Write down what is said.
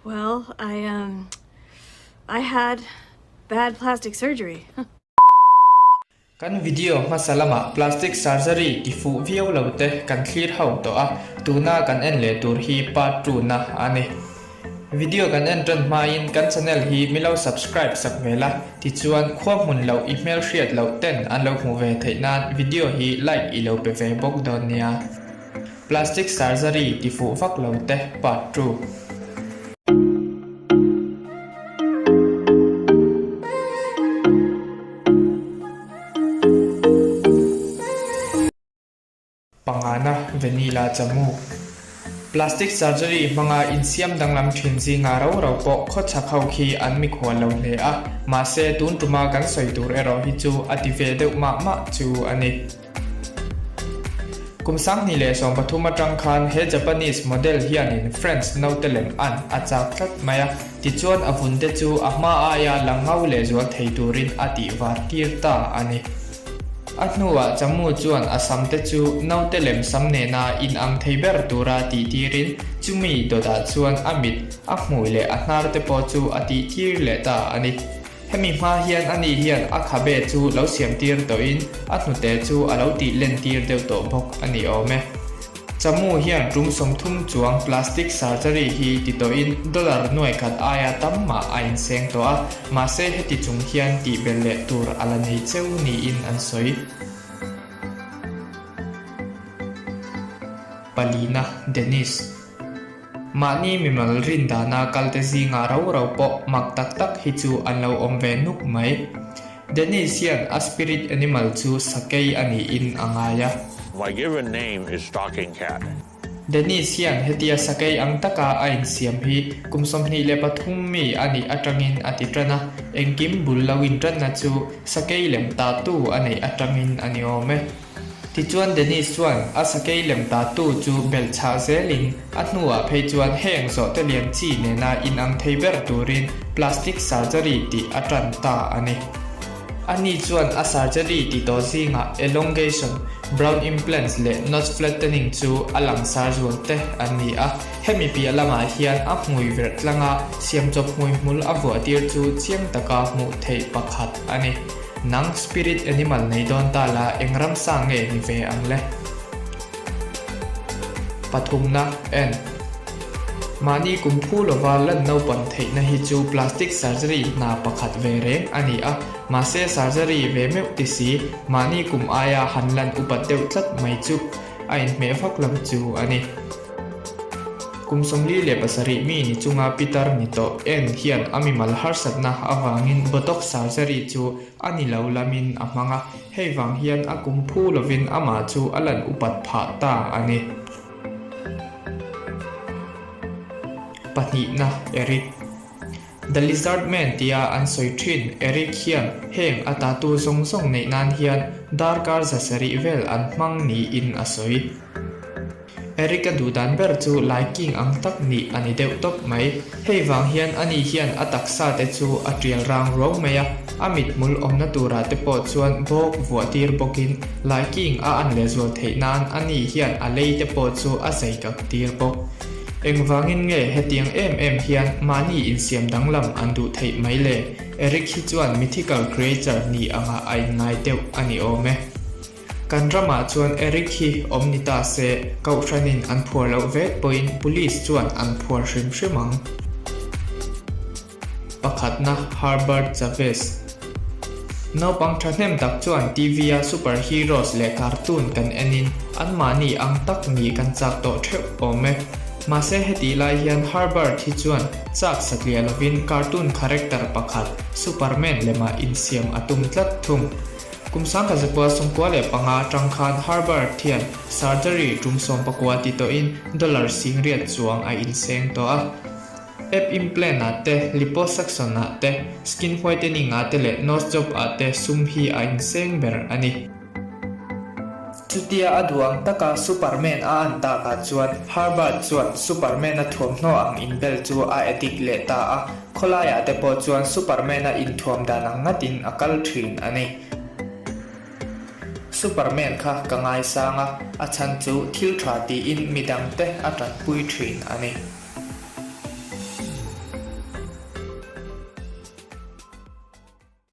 Well, I um I had bad plastic surgery. Kan video hmasa lamah plastic surgery ti fuh viau lo te kan thlir ho tawh a, tuna kan en leh tur hi part 2 na a ni. Video kan en tan hmain kan channel hi mi lo subscribe sak ve la, tichuan khua hmun loh i hmelhriat loh ten an lo hmuh ve theih nan video hi like i lo pe ve bawk dawn nia. Plastic surgery ti fuh vak lo te part 2. Pangana Vanilla Chamu Plastic surgery hmanga insiam danglam thin zinga ro ro pawh khawchhak ho khi an mikhual lo hle a, mahse tun tuma kan sawi tur erawh hi chu a ti ve deuh mah mah chu a ni. Kum 2013 atang khan he Japanese model hianin French naute lem an a chak tlat mai a, tichuan a vun te chu a hma aia la ngau lehzual thei turin a tih var tir ta a ni. A hnuah Chamu chuan a sam te chu naute lem sam nena inang thei ber tura tih tirin chumi dawtah chuan a mit, a hmui leh a hnar te pawh chu a tih tir leh ta a ni. Hemi hma hian ani hian a khabe chu lo siam tir tawhin a hnute chu a lo tih len tir deuh tawh bawk a ni awm e. Chamu hian tum 30 chuang plastic surgery hi ti tawhin dollar nuai khat aia tam mah a inseng tawh a, mahse heti chung hian tih belh leh tur a la nei cheu niin an sawi. Palina Dennis. Mahni mimal rin dana kalte zingah ro ro pawh mak tak tak hi chu an lo awm ve nuk mai. Dennis hian a spirit animal chu sakei a niin a ngai a. My given name is Talking Cat. Dennis hian hetia sakei ang taka a insiam hi kum 23 mi a nih atangin a ti tan a, engkim bul lo intanna chu sakei lem tatu a neih atangin a ni awm e. Tichuan Dennis chuan a sakei lem tatu chu belh chhah zelin a hnuah phei chuan heng zawhte lian chi nena inang thei ber turin plastic surgery tih a tan ta a ni. Ani chuan a surgery ti tawh zingah elongation, brown implants leh notch flattening chu a langsar zual te an ni a. Hemi piah lamah hian a hmui verh tlanga siamchawp hmuihmul a vuah tir chu chiang taka hmuh theih pakhat a ni. Nang spirit animal nei dawn ta la eng ramsa nge ni ve ang le? Pathumna, en. Mahni kum phu lova lan naupan theihna hi chu plastic surgery hna pakhat ve reng a ni a, mahse surgery ve meuh ti si, mahni kum aia han lan upat deuh tlat mai chu a inhmeh vak lo chu a ni. Kum 47 mi ni chunga pitar ni tawh en hian a mimal harsatna avangin botox surgery chu a ni lo lamin a hmang a, hei vang hian a kum phu lovin amah chu a lan upat phah ta a ni. Pahnihna, Eric. The Lizard Man tia an sawi thin Eric hian heng a tattoo zawng zawng neih nan hian darkar 700 vel an hmang niin a sawi. Eric a duh dan ber chu Lai King ang tak nih a ni deuh tawp mai. Hei vang hian ani hian a taksa te chu a tial rang ruau mai a, a mithmul awmna turah te pawh chuan bawk vuah tir bawkin Lai King a an lehzual theih nan ani hian a lei te pawh chu a zei kak tir bawk. Engvangin nge hetiang em em hian mahni insiam danglam an duh theih mai le? Eric hi chuan mythical creature ni angah a inngai deuh a ni awm e. Kan ramah chuan Eric hi awm ni ta se, Kohhranin an phuar loh vek pawhin Police chuan an phuar hrim hrim ang. Pakhatna, Herbert Chavez. Naupang thahnem tak chuan TV-a super heroes leh cartoon kan enin anmahni ang tak nih kan chak tawh theuh awm e. Mahse hetih lai hian Herbert hi chuan chak satliah lovin cartoon character pakhat Superman lemah insiam a tum tlat thung. Kum 1995 atang khan Herbert hian surgery tum 19 ti tawhin dollar 80,000 chuang a inseng tawh a. Ab implant ah te, liposuction ah te, skin whitening ah te leh nose job ah te sum hi a inseng ber a ni. Chutia a duh ang taka Superman a an takah chuan Herbert chuan Superman-a thuamhnaw ang inbel chu a addict leh ta a, Khawlaiah te pawh chuan Superman-a inthuam dan ang ngatin a kal thin a ni. Superman kha ka ngaisang a, a chhan chu thil tha tiin midangte a tanpui thin a ni.